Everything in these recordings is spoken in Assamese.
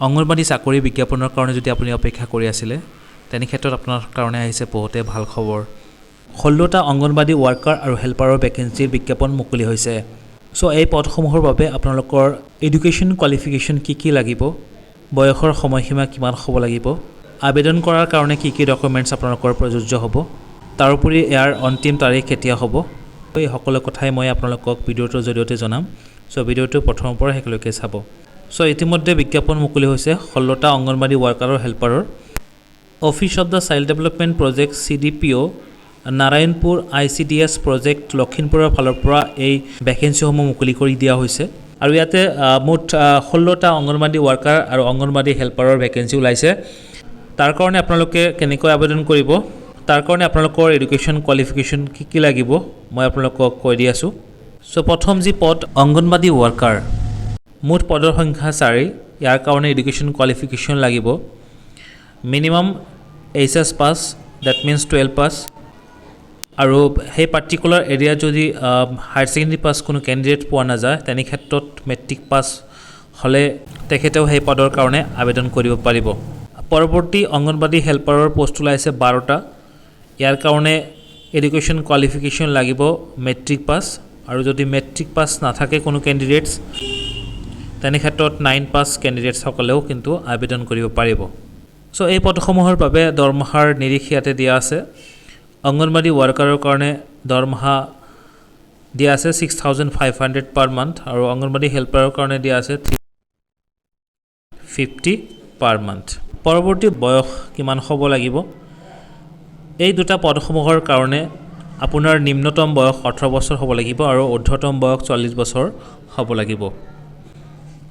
অংগনবাদী চাকৰি বিজ্ঞাপনৰ কাৰণে যদি আপুনি অপেক্ষা কৰি আছিলে, তেনে ক্ষেত্ৰত আপোনাৰ কাৰণে আহিছে বহুতে ভাল খবৰ। 16টা অংগনবাদী ৱাৰ্কাৰ আৰু হেল্পাৰৰ ভেকেঞ্চিৰ বিজ্ঞাপন মুকলি হৈছে। চ' এই পদসমূহৰ বাবে আপোনালোকৰ এডুকেশ্যন কোৱালিফিকেশ্যন কি কি লাগিব, বয়সৰ সময়সীমা কিমান হ'ব লাগিব, আবেদন কৰাৰ কাৰণে কি কি ডকুমেণ্টছ আপোনালোকৰ প্ৰযোজ্য হ'ব, তাৰোপৰি ইয়াৰ অন্তিম তাৰিখ কেতিয়া হ'ব, এই সকলো কথাই মই আপোনালোকক ভিডিঅ'টোৰ জৰিয়তে জনাম। চ' ভিডিঅ'টো প্ৰথমৰ পৰা শেষলৈকে চাব। চ' ইতিমধ্যে বিজ্ঞাপন মুকলি হৈছে 16টা anganwadi ৱাৰ্কাৰৰ হেল্পাৰৰ। Office of the Child Development Project, CDPO, Narayanpur ICDS project, লখিমপুৰৰ ফালৰ পৰা এই ভেকেঞ্চিসমূহ মুকলি কৰি দিয়া হৈছে। আৰু ইয়াতে মুঠ 16টা অংগনবাদী ৱাৰ্কাৰ আৰু অংগনবাদী হেল্পাৰৰ ভেকেঞ্চি ওলাইছে। তাৰ কাৰণে আপোনালোকে কেনেকৈ আবেদন কৰিব, তাৰ কাৰণে আপোনালোকৰ এডুকেশ্যন কোৱালিফিকেশ্যন কি কি লাগিব, মই আপোনালোকক কৈ দি আছোঁ। চ' প্ৰথম যি পদ অংগনবাদী ৱৰ্কাৰ, মুঠ পদৰ সংখ্যা 4। ইয়াৰ কাৰণে এডুকেশ্যন কোৱালিফিকেশ্যন লাগিব minimum HS pass, that means 12 pass। আৰু সেই পাৰ্টিকুলাৰ এৰিয়াত যদি হায়াৰ ছেকেণ্ডেৰী পাছ কোনো কেণ্ডিডেট পোৱা নাযায়, তেনে ক্ষেত্ৰত মেট্ৰিক পাছ হ'লে তেখেতেও সেই পদৰ কাৰণে আবেদন কৰিব পাৰিব। পৰৱৰ্তী অংগনবাদী হেল্পাৰৰ পষ্ট ওলাইছে 12টা। ইয়াৰ কাৰণে এডুকেশ্যন কোৱালিফিকেশ্যন লাগিব মেট্ৰিক পাছ। আৰু যদি মেট্ৰিক পাছ নাথাকে কোনো কেণ্ডিডেটছ, তেনে ক্ষেত্ৰত 9 পাছ কেণ্ডিডেটছসকলেও কিন্তু আবেদন কৰিব পাৰিব। চ' এই পদসমূহৰ বাবে দৰমহাৰ নিৰিখ ইয়াতে দিয়া আছে। অংগনবাদী ৱৰ্কাৰৰ কাৰণে দৰমহা দিয়া আছে 6500 per month আৰু অংগনবাদী হেল্পাৰৰ কাৰণে দিয়া আছে 350 পাৰ মান্থ। পৰৱৰ্তী বয়স কিমান হ'ব লাগিব? এই দুটা পদসমূহৰ কাৰণে আপোনাৰ নিম্নতম বয়স 18 বছৰ হ'ব লাগিব আৰু ঊৰ্ধতম বয়স 44 বছৰ হ'ব লাগিব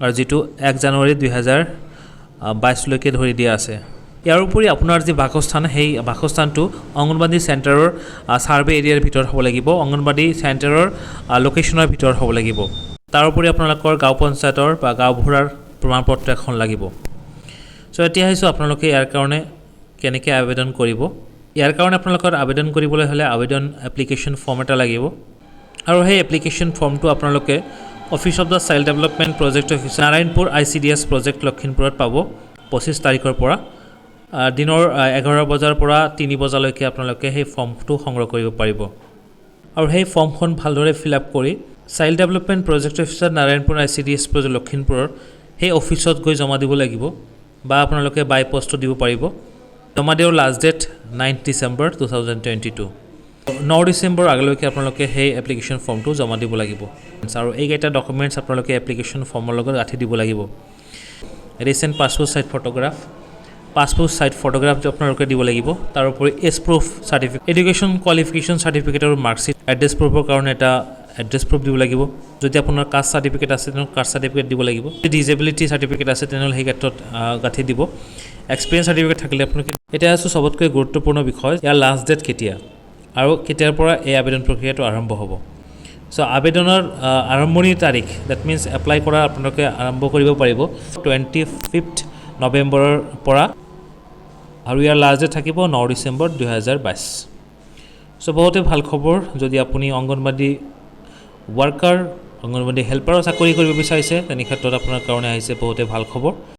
আৰু যিটো 1 জানুৱাৰী 2022লৈকে ধৰি দিয়া আছে। ইয়াৰ উপৰি আপোনাৰ যি বাসস্থান, সেই বাসস্থানটো অংগনবাদী চেণ্টাৰৰ ছাৰ্ভে এৰিয়াৰ ভিতৰত হ'ব লাগিব, অংগনবাদী চেণ্টাৰৰ লোকেশ্যনৰ ভিতৰত হ'ব লাগিব। তাৰোপৰি আপোনালোকৰ গাঁও পঞ্চায়তৰ বা গাঁওবুঢ়াৰ প্ৰমাণপত্ৰ এখন লাগিব। চ' এতিয়া আহিছোঁ আপোনালোকে ইয়াৰ কাৰণে কেনেকৈ আবেদন কৰিব। ইয়াৰ কাৰণে আপোনালোকৰ আবেদন কৰিবলৈ হ'লে আবেদন এপ্লিকেশ্যন ফৰ্ম এটা লাগিব আৰু সেই এপ্লিকেশ্যন ফৰ্মটো আপোনালোকে Office of the Child Development Project Office, Narayanpur ICDS project, লখিমপুৰত পাব। 25 তাৰিখৰ পৰা দিনৰ 11 বজাৰ পৰা 3 বজালৈকে আপোনালোকে সেই ফৰ্মটো সংগ্ৰহ কৰিব পাৰিব। আৰু সেই ফৰ্মখন ভালদৰে ফিল আপ কৰি child development project officer, Narayanpur ICDS project, লখিমপুৰৰ সেই অফিচত গৈ জমা দিব লাগিব বা আপোনালোকে বাই পষ্টো দিব পাৰিব। জমা দিয়াৰ last date 9 December 2022। 9 December আগলৈকে আপোনালোকে সেই এপ্লিকেশ্যন ফৰ্মটো জমা দিব লাগিব। আৰু এইকেইটা ডকুমেণ্টছ আপোনালোকে এপ্লিকেশ্যন ফৰ্মৰ লগত গাঁঠি দিব লাগিব: recent passport size photograph, passport size photograph আপোনালোকে দিব লাগিব। তাৰোপৰি age proof certificate, education qualification certificate আৰু মাৰ্কশ্বিট, এড্ৰেছ প্ৰুফৰ কাৰণে এটা এড্ৰেছ প্ৰুফ দিব লাগিব। যদি আপোনাৰ কাষ্ট চাৰ্টিফিকেট আছে, তেনেহ'লে কাষ্ট চাৰ্টিফিকেট দিব লাগিব। যদি ডিজেবিলিটি চাৰ্টিফিকেট আছে, তেনেহ'লে সেই ক্ষেত্ৰত গাঁঠি দিব। এক্সপিৰিয়েঞ্চ চাৰ্টিফিকেট থাকিলে আপোনালোকে। এতিয়া আছোঁ চবতকৈ গুৰুত্বপূৰ্ণ বিষয়, ইয়াৰ লাষ্ট ডেট কেতিয়া আৰু কেতিয়াৰ পৰা এই আবেদন প্ৰক্ৰিয়াটো আৰম্ভ হ'ব। চ' আবেদনৰ আৰম্ভণিৰ তাৰিখ, that means apply কৰা আপোনালোকে আৰম্ভ কৰিব পাৰিব 25 নৱেম্বৰৰ পৰা আৰু ইয়াৰ লাষ্ট ডেট থাকিব 9 ডিচেম্বৰ 2022। চ' বহুতে ভাল খবৰ। যদি আপুনি অংগনবাদী ৱৰ্কাৰ, অংগনবাদী হেল্পাৰৰ চাকৰি কৰিব বিচাৰিছে, তেনে ক্ষেত্ৰত আপোনাৰ কাৰণে আহিছে বহুতে ভাল খবৰ।